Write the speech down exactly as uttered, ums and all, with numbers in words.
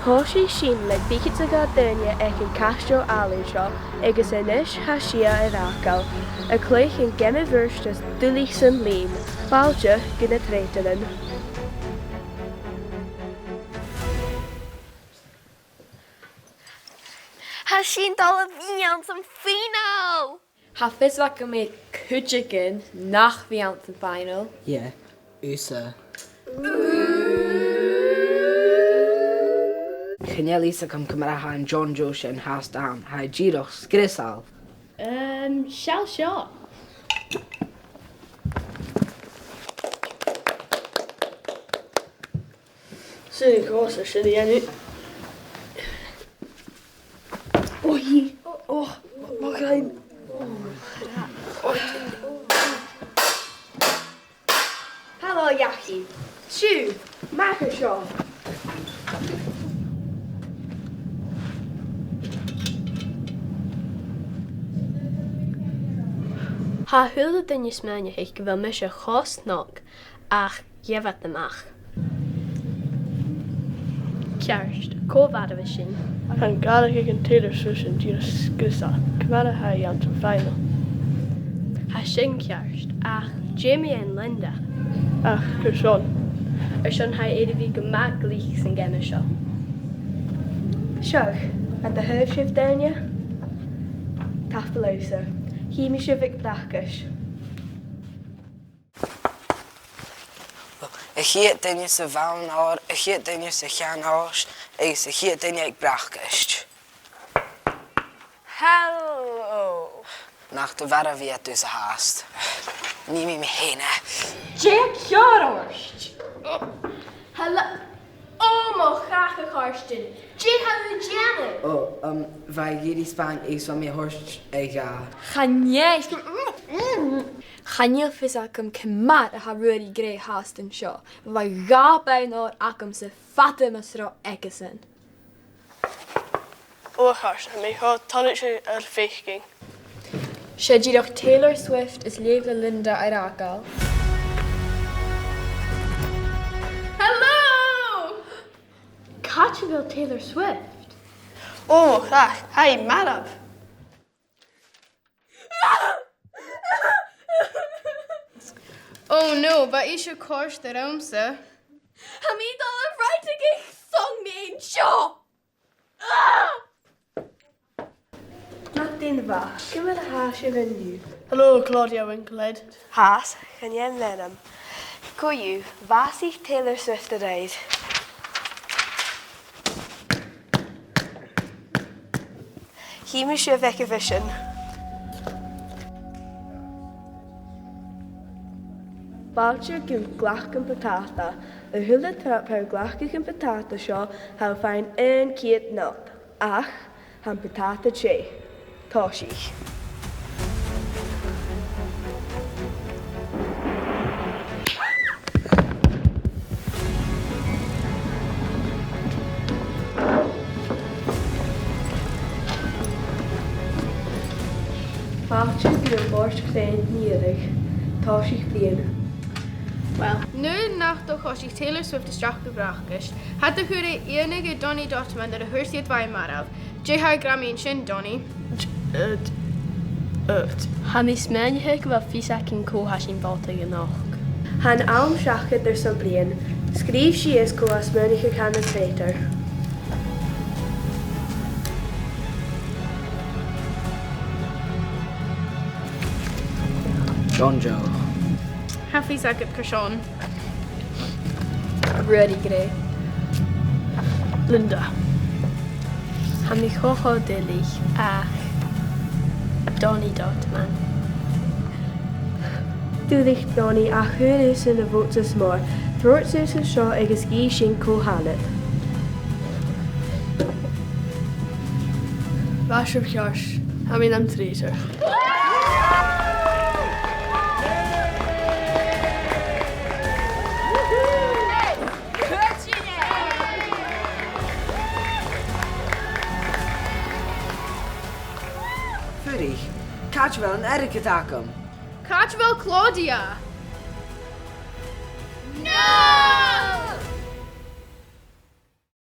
Thòisich sinn le fichead 's a dhà duine aig a' chaisteal àlainn seo, agus a-nis tha sìth air fhàgail, a' cluich an geama bheirt as duilghe san linn, fàilte gu na Traitoran. Tha sinn a' dol a bhith anns an fhìneal! Tha fios agam air cuideigin nach bi anns an fhìneal. Yeah, thusa. Chan eil fhios agam ciamar a tha an John Joe sin fhathast ann, tha e dìreach sgriosail. Ehm, seall seo. Sin a' chòrr sin a dhèanamh. Oi! Oh, mo chreach. Halò, a Dhachaigh. Siuthad, math air seo. Tha a h-uile duine a' smaoineachadh gu bheil mise cho snog, ach gheibh iad a-mach. Ceart, cò bha a' bhith sin? Tha an Gàidhlig aig an Taylor Swift sin dìreach sgriosail. Ciamar a tha i anns an fhìneal? Tha sin ceart, ach dè mu dheidhinn Linda? Ach carson? Airson tha i air a bhith gu math glic san geama seo. Seo, an do thaobh sibh daoine? Tapadh leibhse. Chì mi sibh aig bracaist. A' chiad duine sa bhann òir, a' chiad duine sa cheann-ard, agus a' chiad duine aig bracaist. Halò! Nach do mharbh iad thusa fhathast. Nì mi mi fhèin e. Dè tha ceàrr ort? Halò. Ò, mo chreach, a Chairstìona. Dè tha thu a' dèanamh? Ò, um, bha e ag iarraidh spàin agus bha mi a' toirt e dha. Chan e. Chan eil fhios agam ciamar a tha Ruairidh Gray fhathast an seo. Bha dhà bonn òir agamsa fada mas robh aigesan. Ò, a Chairstìona, tha mi cho toilichte ur faicinn. 'S e dìreach Taylor Swift is leibh le Linda air fhàgail. Hello! Càit a bheil Taylor Swift? Ò, mo chreach, tha i marbh. Oh no, bha ise a' còrdadh riumsa. Tha mi a' dol a bhreathnaich song mi an seo! Madainn mhath, ciamar a tha sibh an-diugh? Hello, Claudia Winklehead. Tha, chan eil mi marbh. Co-dhiù, bhàsaich Taylor Swift a-raoir. Chì mi sibh aig a' mhisean. Fàilte gu Glac am Buntàta. A h-uile triop a ghlacadh am buntàta seo, tha thu a' faighinn aon ceud not. Ach, tha am buntàta teth. Tòisich. Fàilte gu Bòrd Crèadh an Iaraidh. Tòisich bruidhinn. Well, nuair nach do choisich Taylor Swift a-steach gu bracaist, cha do chuir e iongnadh air Donnie Dotman nuair a thuirt iad bha e marbh. Dè tha ag ràdh mu dheidhinn sin, Donnie? D-, uh, d-, uh, d-, Tha mi a' smaoineachadh gu bheil fios againn cò tha sinn a' falbh a-nochd. Tha an t-àm seachad airson bruidhinn. Sgrìobh sìos cò tha smaoineachadh a tha na traitor. John Joe. Tha fios agad carson. Ruairidh Gray. Linda. Tha mi cho, cho duilich, ach Donnie Dotman. Duilich, Donnie, ach chuir thusa na votes as motha. Treòrtaich thusa seo agus chì sinn cò th' annad. Bha sibh ceart. Tha mi nam traitor. Fuirich, càit a bheil an airgead agam? Càit a bheil Claudia? No!